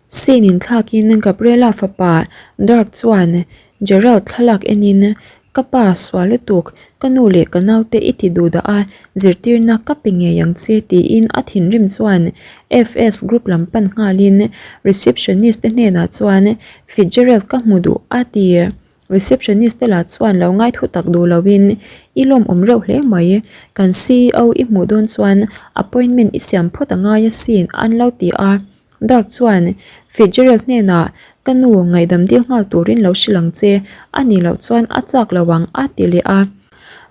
Scene inthlakin Gabriela fapa Dirk chuan Gerald thlalak enin, Ka pa sual lutuk, ka nu leh ka naute i ti duh dah a, zirtirna ka pe ngei ang che tiin a thinrim chuan FS group lam pan nghalin receptionist te hnenah chuan Fitzgerald ka hmu duh a ti. Receptionist te lah chuan lo ngai thu tak duh loin I lawmawm reuh hle mai, kan ceo i hmuh dawn chuan appointment i siam phawt a ngai asin an lo ti a. Dark chuan Fitzgerald hnenah Ka nu ngaihdam dil nghal turin lo hrilh ang che, a nih loh chuan a chak lo ang a ti leh a.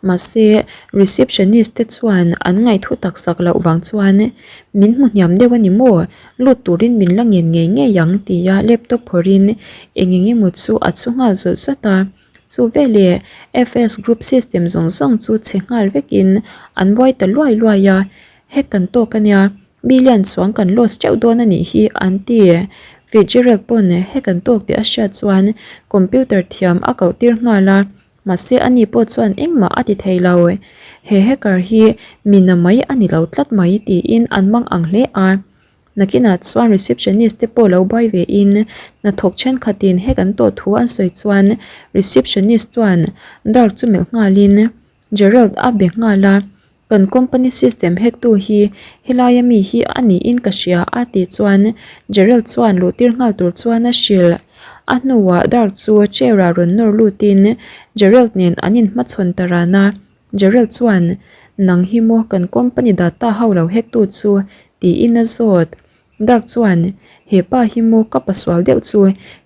Mahse, receptionist te chuan an ngaihthu tak sak loh vang chuan Min hmu hniam deuh a ni maw? Lut turin min la ngen ngei ngei ang tia laptop phawrhin eng eng emaw chu a chhu nghal zawt zawt a. Chu veleh FS Group system zawng zawng chu chhe nghal vekin an buai ta luai luai a, hack kan tawk a nia. Million chuang kan loss teuh dawn a nih hi an ti. Fitzgerald pawn hack an tawk tih a hriat chuan computer thiam a koh tir nghal a. Mahse ani pawh chuan engmah a ti thei lo. He hacker hi mi na mai a ni lo tlat mai tiin an mang ang hle a. Nakinah chuan receptionist te pawh lo buai ve in hnathawk thenkhatin hack an tawh thu an sawi chuan receptionist chuan Dark chu melh nghalin Gerald a be nghal a. Kan company system hack tu hi helaia mi hi a niin ka hria a tih chuan Gerald chuan luh tir nghal tur chuan a hrilh. A hnuah Dark chu chair ah rawn nawr lutin Gerald nen an inhmachhawn ta ran a, Gerald chuan Nang hi maw kan company data ho lo hack tu chu tiin a zawt. Dark chuan He pa hi maw ka pasual deuh chu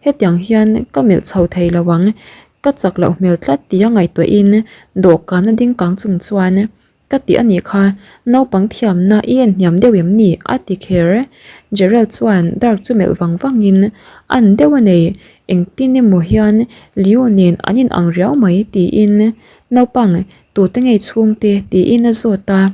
hetiang hian ka melh chho thei lo ang, ka chak loh hmel tlat tia ngaihtuahin dawhkan a ding kang chung chuan ka ti a nih kha, naupang thiamna i en hniam deuh em ni? a ti kher. Gerald chuan Dark chu melh vang vangin an deuh a nei, engtin emaw hian Leo nen an in ang riau mai tiin naupang tute ngei chhungte tiin a zawt a.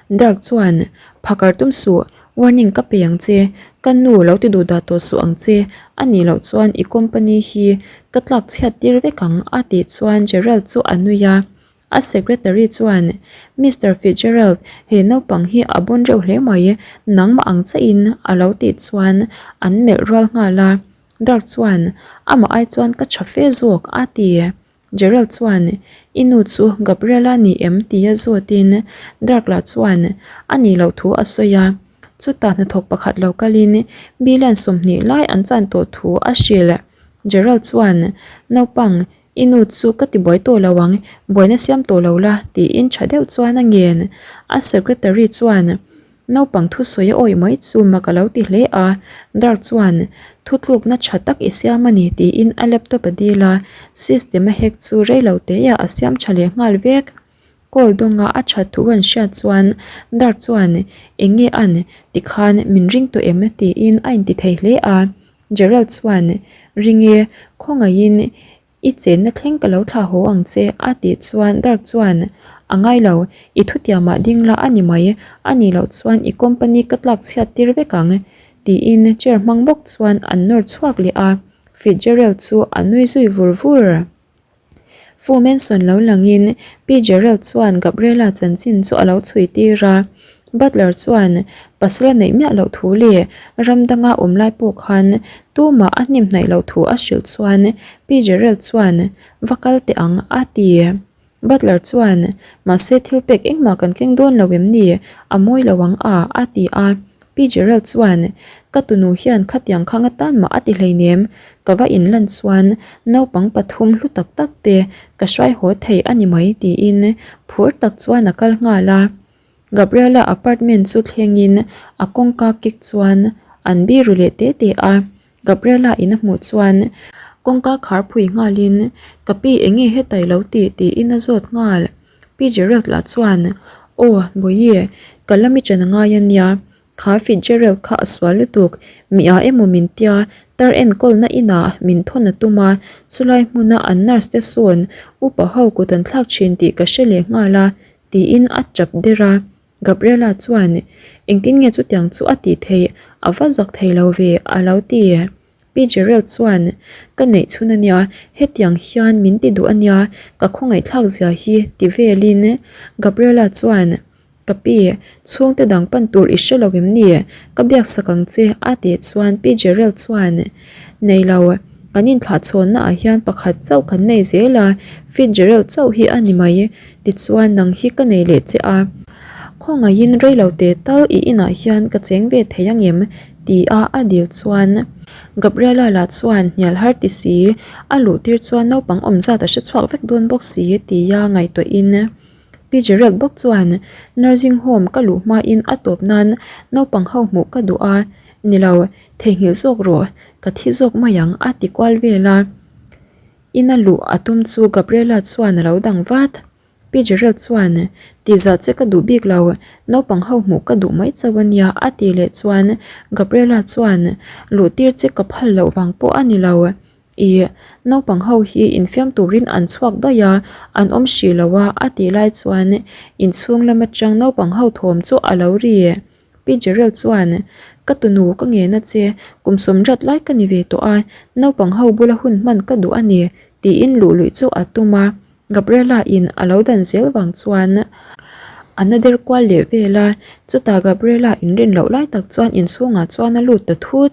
Dark chuan, Phakar tum suh, warning ka pe ang che, ka nu lo ti duh dah tawh suh ang che, a nih loh chuan i company hi ka tlak chhiat tir vek ang a tih chuan Gerald chu a nui a. A secretary chuan, Mister Fitzgerald, he naupang hi a bawn reuh hle mai, nangmah ang chiahin a lo tih chuan an melh rual nghal a. Dark chuan, Amah ai chuan ka tha fe zawk a ti. Gerald chuan, I nu chu Gabriela ni em? tia zawtin Dark lah chuan a nih loh thu a sawi a. Chutah hnathawk pakhat lo kalin billion 20 lai an chan tawh thu a hrilh. Gerald chuan, Naupang, i nu chu ka ti buai tawh lo ang, buaina siam tawh lo la, tiin tha deuh chuan a ngen. A secretary chuan, Naupang thusawi a awih mai chu mak a lo ti hle a, Dark chuan thutlukna tha tak i siam a ni tiin a laptop a dil a, system a hack chu rei lo teah a siam tha leh nghal vek. Call dawnga a that thu an hriat chuan Dark chuan eng nge an tikhan min ring tawh em tiin a inti thei hle a, Gerald chuan ring e, khawngaihin I chenna thleng ka lo thlah haw ang che a tih chuan Dark chuan A ngai lo, i thutiamah ding la a ni mai, a nih loh chuan i company ka tlak chhiat tir vek ang tiin chair hmang bawk chuan an nawr chhuak leh a, Fitzgerald chu a nui zui vur vur. Fu Manson lo langin Pi Gerald chuan Gabriela chanchin chu a lo chhui tir a, Butler chuan pasal a neih miah loh thu leh ram danga awm lai pawh khan tumah a hnim hnaih loh thu a hrilh chuan Pi Gerald chuan va kal teh ang a ti. Butler chuan mahse thil pek engmah kan keng dawn lo em ni a mawi lo ang a a ti a. Pi Gerald chuan ka tunu hian khatiang khang atan mah a ti hleinem ka va inlan chuan naupang pathum hlu tak tak te ka hruai haw thei a ni mai tiin phur tak chuan a kal nghal a. Gabriela apartment chu thlengin a kawngka kik chuan an biru leh te te a, Gabriela in a hmuh chuan kawngka khar phui nghalin ka pi enge hetai lo tih tiin a zawt nghal. Pi Gerald lah chuan Aw Bawihi ka la mi chen a ngai a nia, kha Fitzgerald kha a sual lutuk, mi ah emaw min tia tar enkawlna inah min thawn a tum a, chulai hmuna an nurse te sawn upa ho kut an thlak thin tih ka hre leh nghal a, Tiin a tap der a, Gabriela chuan engtin nge chutiang chu a tih theih a va zak thei lo ve a lo ti. Pi Gerald chuan ka neih chhun a nia, hetiang hian min ti duh a nia, ka khawngaihthlak zia hi ti velin Gabriela chuan. Ka pi, chhungte dang pan tur i hre lo em ni? Ka biak sak ang che a tih chuan Pi Jerald chuan, Nei lo, kan inthlahchhawnna ah hian pakhat chauh kan nei zel a, Fitzgerald chauh hi a ni mai, tichuan nang hi ka nei leh che a. Khawngaihin reilo teh tal i inah hian ka cheng ve thei angem? ti a a dil chuan Gabriela lah chuan hnial har ti si, a luh tir chuan naupang awm zat a hre chhuak vek dawn bawk si tia ngaihtuahin Pi Gerald bawk chuan nursing home ka luh hmain a tawp nan naupang ho hmuh ka duh a, ni lo theihnghilh zawk rawh, ka thi zawk mai ang a ti kual vel a. Ina luh a tum chu Gabriela chuan a lo dang vat. Pi Gerald chuan, Tihzah che ka duh bik lo, naupang ho hmuh ka duh mai chauh a nia a tih leh chuan Gabriela chuan, Luh tir che ka phal loh vang pawh a ni lo. Ih, naupang ho hi infiam turin an chhuak daih a, an awm hrih lo a a tih lai chuan inchhung lam atang naupang ho thawm chu a lo ri. Pi Gerald chuan, Ka tunu ka ngen a che, kum sawmriat lai ka ni ve tawh a, naupang ho bula hun hman ka duh a ni, tiin luh luih chu a tum a. Gabriela in a lo dan zel vang chuan a na der kual leh vel a, chutah Gabriela inrin loh lai tak chuan inchhungah chuan a lut ta thut.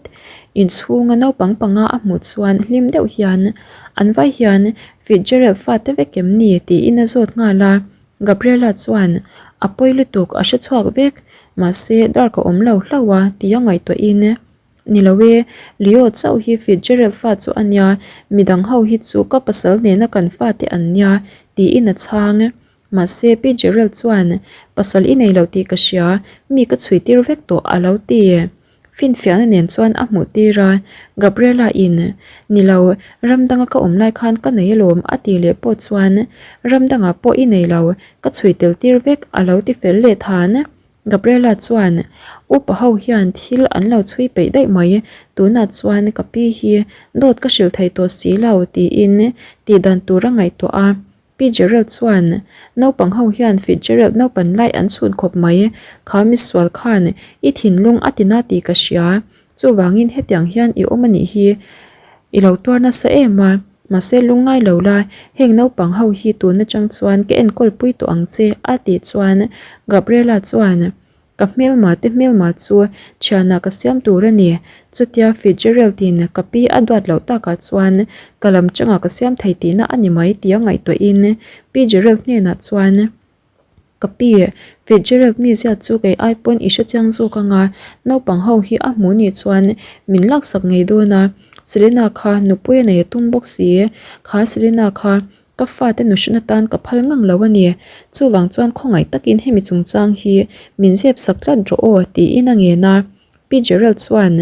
Inchhunga naupang panga a hmuh chuan hlim deuh hian an vai hian Fitzgerald fate vek em ni tiin a zawt nghal a. Gabriela chuan a pawi lutuk a hre chhuak vek, mahse dark a awm lo hlauh a tia ngaihtuahin Ni lo e, Leo chauh hi Fitzgerald fa chu a nia, midang ho hi chu ka pasal nena kan fate an nia, tiin a chhang. Mahse, Pi Gerald chuan, Pasal i nei lo tih ka hria, mi ka chhui tir vek tawh a lo ti. Finfiahna nen chuan a hmuh tir a, Gabriela in, Ni lo, ram danga ka awm lai khan ka nei alawm a tih leh pawh chuan, Ram dangah pawh i nei lo, ka chhui tel tir vek a lo ti fel leh than. Gabriela chuan, Upa ho hian thil an lo chhui peih daih mai, tunah chuan ka pi hi dawt ka hrilh thei tawh si lo, tiin tihdan tur a ngaihtuah a. Pi Gerald chuan, Naupang ho hian Fitzgerald naupan lai an chhun khawp mai, kha misual khan i thinlung a tina tih ka hria, chuvangin hetiang hian i awm a nih hi i lo tuar nasa em a. Mahse lungngai lo la, heng naupang ho hi tun atang chuan ka enkawl pui tawh ang che a tih chuan Gabriela chuan Ka hmelma te hmelma chu thianah ka siam tur a ni, chutia Fitzgerald in ka pi a duat loh takah chuan ka lam changah ka siam thei tihna a ni mai tia ngaihtuahin Pi Gerald hnenah chuan Ka pi, Fitzgerald mizia chu kei ai pawn i hrechiang zawk anga, naupang ho hi a hmuh nih chuan min laksak ngei dawn a, Selena kha nupui a nei a tum bawk si, kha Selena kha ka fate nuhrin atan ka phal ngang lo a ni, chuvang chuan khawngaih takin hemi chungchang hi min zep sak tlat rawh aw tiin a ngen a, Pi Gerald chuan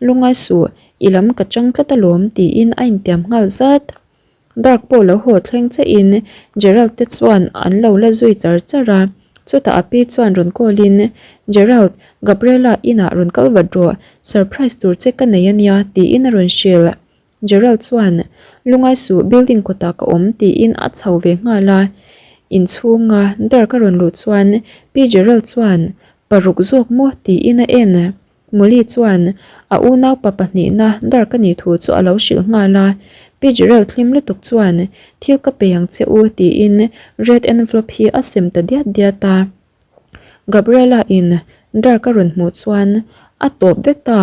lungngai suh, i lam ka chang tlat alawm tiin a intiam nghal zat. Dark pawh lo haw thleng chiahin Gerald te chuan an lo la zui char char a, chutah a pi chuan rawn call in Gerald, Gabriela inah rawn kal vat rawh, surprise tur che ka nei ania tiin a rawn hrilh. Gerald chuan Lungai suh building kawtah ka awm tiin a chho ve nghal a, inchhunga Dark a rawn luh chuan pi Gerald chuan paruk zawk maw tiin a en. Molly chuan a unaupa pahnihna dark a nih thu chu a lo hrilh nghal a, Pi Gerald hlim lutuk chuan thil ka pe ang che u tiin red envelope hi a sem ta diat diat a. Gabriela in dark a rawn hmuh chuan a tawp vek ta,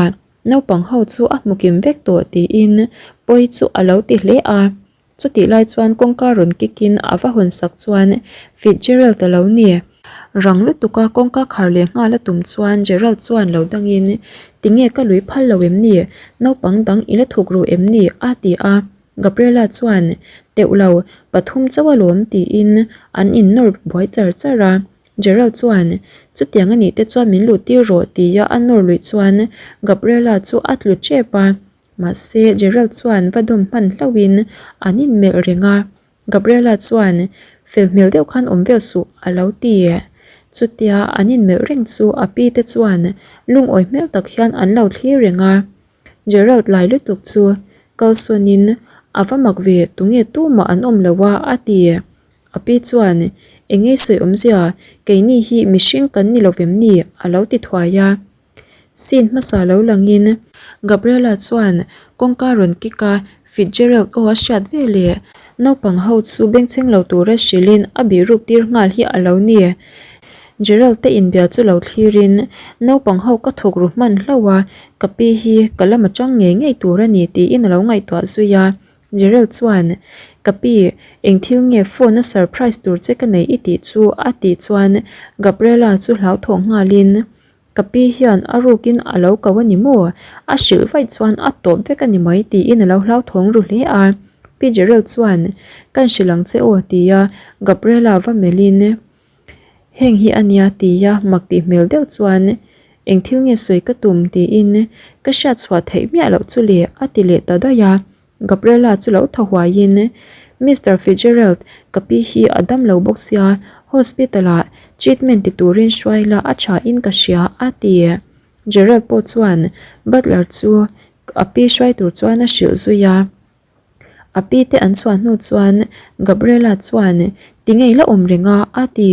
naupang ho chu a hmu kim vek tawh tiin pawi chu a lo ti hle a. Chutih lai chuan kawngka rawn kick in a va hawn sak chuan Fitzgerald a lo ni. Rang lutuka kawngka khar leh nghal a tum chuan Gerald chuan lo dangin, Tinge ka lui phal lo em ni? Naupang dang i la thuk ru em ni? a ti a. Gabriela chuan, Teuh lo, pathum chauh alawm tiin an innawr buai char char a. Gerald chuan, Chutiang a nih te chuan min luh tir rawh tia a nawr luih chuan Gabriela chu a tlu tep a. Mahse, Gerald chuan va dawm hman hlauhin an inmelh reng a, Gabriela chuan fel hmel deuh khan awm vel suh a lo ti. Chutia an inmelh reng chu a pi te chuan lungawi hmel tak hian an lo thlir reng a. Gerald lai lutuk chu kalsawnin a va mak ve tunge tumah an awm lo a a ti. A pi chuan engei sawi awmzia keini hi mihring kan ni lovem ni a lo ti thuai a. Scene hmasa lo langin Gabriela chuan kawngka rawn kick a, Fitzgerald aw a hriat ve leh naupang ho chu bengchheng lo tura hrilhin a bihruk tir nghal hi a lo ni. Gerald te inbia chu lo thlirin, Naupang ho ka thawk ru hman hlauh a, ka pi hi ka lam atang ngei ngei tur a ni tiin a lo ngaihtuah zui a. Gerald chuan, Ka pi, eng thil nge phone a surprise tur che ka nei i tih chu a tih chuan Gabriela chu hlauthawng nghalin, Ka pi hian a rukin a lo ko a ni maw? A hrilh vaih chuan a tawp vek a ni mai tiin a lo hlauthawng ru hle a. Pi Gerald chuan, Kan hrilh ang che aw tia Gabriela va melhin, Heng hi a nia tia mak tih hmel deuh chuan, Eng thil nge sawi ka tum tiin ka hriat chhuah theih miah loh chu le a ti leh ta daih a. Gabriela chu lo thaw huaiin, Mister Fitzgerald, ka pi hi a dam lo bawk sia, hospital ah treatment ti turin hruai la a tha in ka hria, a ti. Gerald pawh chuan butler chu a pi hruai tur chuan a hrilh zui a. A pi te an chhuah hnu chuan Gabriela chuan, Ti ngei la awm reng a, a ti.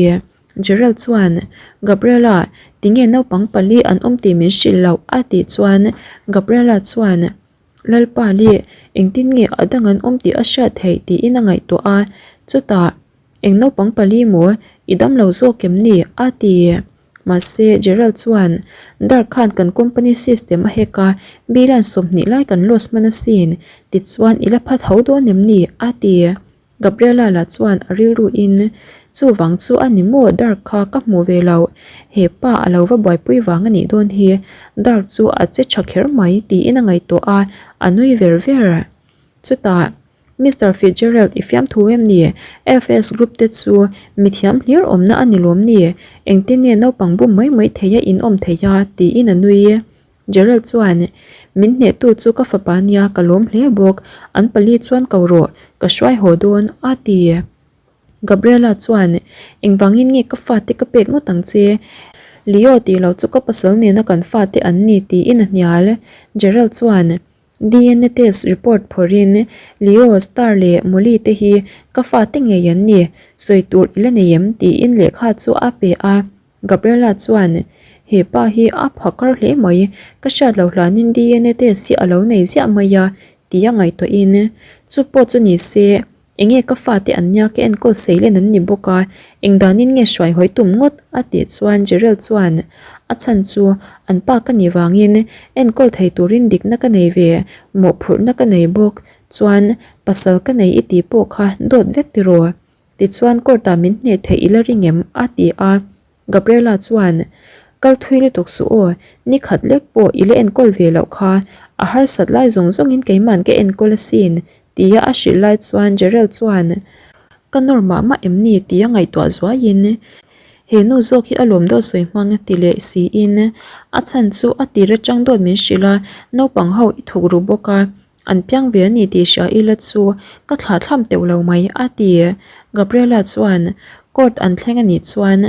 Gerald chuan, Gabriela, tinge naupang pali an awm tih min hrilh loh? a tih chuan Gabriela chuan, Lalpa leh engtin nge a dang an awm tih a hriat theih tiin a ngaihtuah a, chutah, Eng naupang pali maw? I dam lo zawk em ni? a ti. Mahse, Gerald chuan, Dark khan kan company system a hack a, billion 20 lai kan loss hman asin, tichuan i la phat ho dawn em ni? a ti. Gabriela lah chuan a rilru in, Chuvang chu a ni maw Dark kha ka hmuh ve loh, he pa a lo va buaipui vang a nih dawn hi, Dark chu a che tha kher mai tiin a ngaihtuah a, a nui ver ver. Chutah, Mister Fitzgerald i fiamthu em ni? FS Group te chu mithiam hlir awmna a ni lawm ni? Engtin nge naupang bum mai mai theia in awm thei a? tiin a nui. Gerald chuan, Min hnehtu chu ka fapa nia ka lawm hle bawk, an pali chuan ko rawh, ka hruai haw dawn, a ti. Gabriela chuan, Engvangin nge ka fate ka pek ngawt ang che? Leo tih loh chu ka pasal nena kan fate an ni tiin a hnial. Gerald chuan, DNA test report phawrhin, Leo, Star leh Molly te hi ka fate ngei an ni, sawi tur i la nei em? tiin lehkha chu a pe a. Gabriela chuan, He pa hi a phakar hle mai, ka hriat loh hlanin DNA test hi a lo nei ziah mai a, tia ngaihtuahin, Chu pawh chu ni se, enge ka fate an nia ka enkawl seilen an ni bawk a, eng danin nge hruai hawi tum ngawt? a tih chuan Gerald chuan, A chhan chu an pa ka nih vangin enkawl thei turin dikna ka nei ve, mawhphurhna ka nei bawk, chuan pasal ka nei i tih pawh kha dawt vek tiraw? Tichuan court ah min hneh theih i la ring em? a ti a. Gabriela chuan, Kal thui lutuk suh aw, ni khat lek pawh i la enkawl ve loh kha, a harsat lai zawng zawngin keima'n ka enkawl asin, tia a hrilh lai chuan Gerald chuan, Ka nawr mah mah em ni? tia ngaihtuah zuaiin, He nu zawk hi a lawm dawt sawi hmang ti leh siin, a chhan chu a tir atang dawt min hrilh a, naupang ho i thuk ru bawk a, An piang ve a ni tih hria ila chu ka thlah thlam teuh lo mai, a ti. Gabriela chuan court an thleng a nih chuan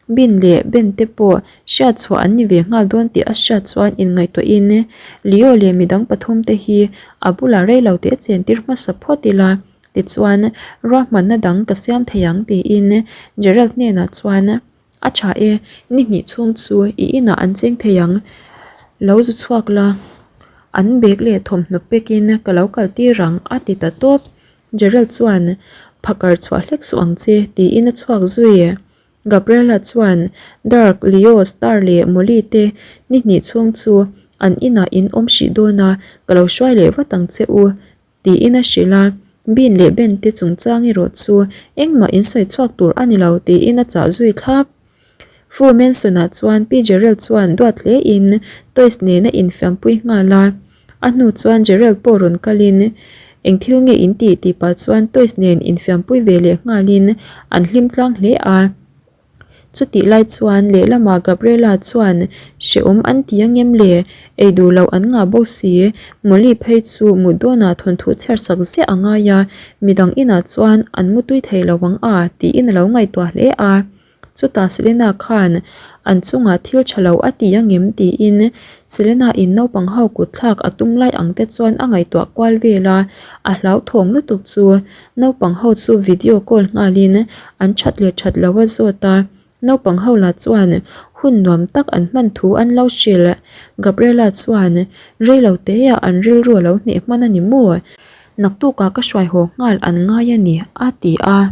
Bin leh Ben te pawh hriat chhuah an ni ve nghal dawn tih a hriat chuan inngaihtuahin Leo leh midang pathum te hi a bulah rei lo teh chen tir hmasa phawt ila, tichuan ruahmanna dang ka siam thei ang tiin Gerald hnenah chuan A tha e, ni hnih chhung chu i inah an cheng thei ang, lo zu chhuak la, an bag leh thawmhnaw pekin ka lo kal tir ang a ti ta tawp. Gerald chuan, Phakar chhuah hlek suh ang che tiin a chhuak zui. Gabriela chuan Dark, Leo, Star leh Molly te ni hnih chhung chu an inah in awm hrih dawn a, ka lo hruai leh vat ang che u Tiin a hrilh a, Bin leh Ben te chungchang erawh chu engmah in sawi chhuak tur a ni lo tiin a chah zui thlap. Fu Manson-ah chuan Pi Gerald chuan duat hle in toys nen a infiampui nghal a, a hnu chuan Gerald pawh rawn kalin eng thil nge in tih tih pah chuan toys nen infiampui ve leh nghalin an hlim tlang hle a. Chutih lai chuan lehlamah Gabriela chuan hrehawm an ti angem le? Ei duh loh an ngah bawk si. Molly phei chu mut dawnah thawnthu chhiar sak ziah a ngai a, midang inah chuan an mutui thei lo ang a tiin a lo ngaihtuah hle a. Chutah Selena khan an chungah thil tha lo a ti angem tiin Selena in naupang ho kut thlak a tum lai ang te chuan a ngaihtuah kual vel a, a hlauthawng lutuk chu Naupang ho chu video call nghalin an that leh that lo a zawt a, naupang ho lah chuan hun nuam tak an hman thu an lo hrilh. Gabriela chuan rei lo teah an rilru a lo hneh hman a ni maw? Naktukah ka hruai haw nghal an ngai a ni, a ti a.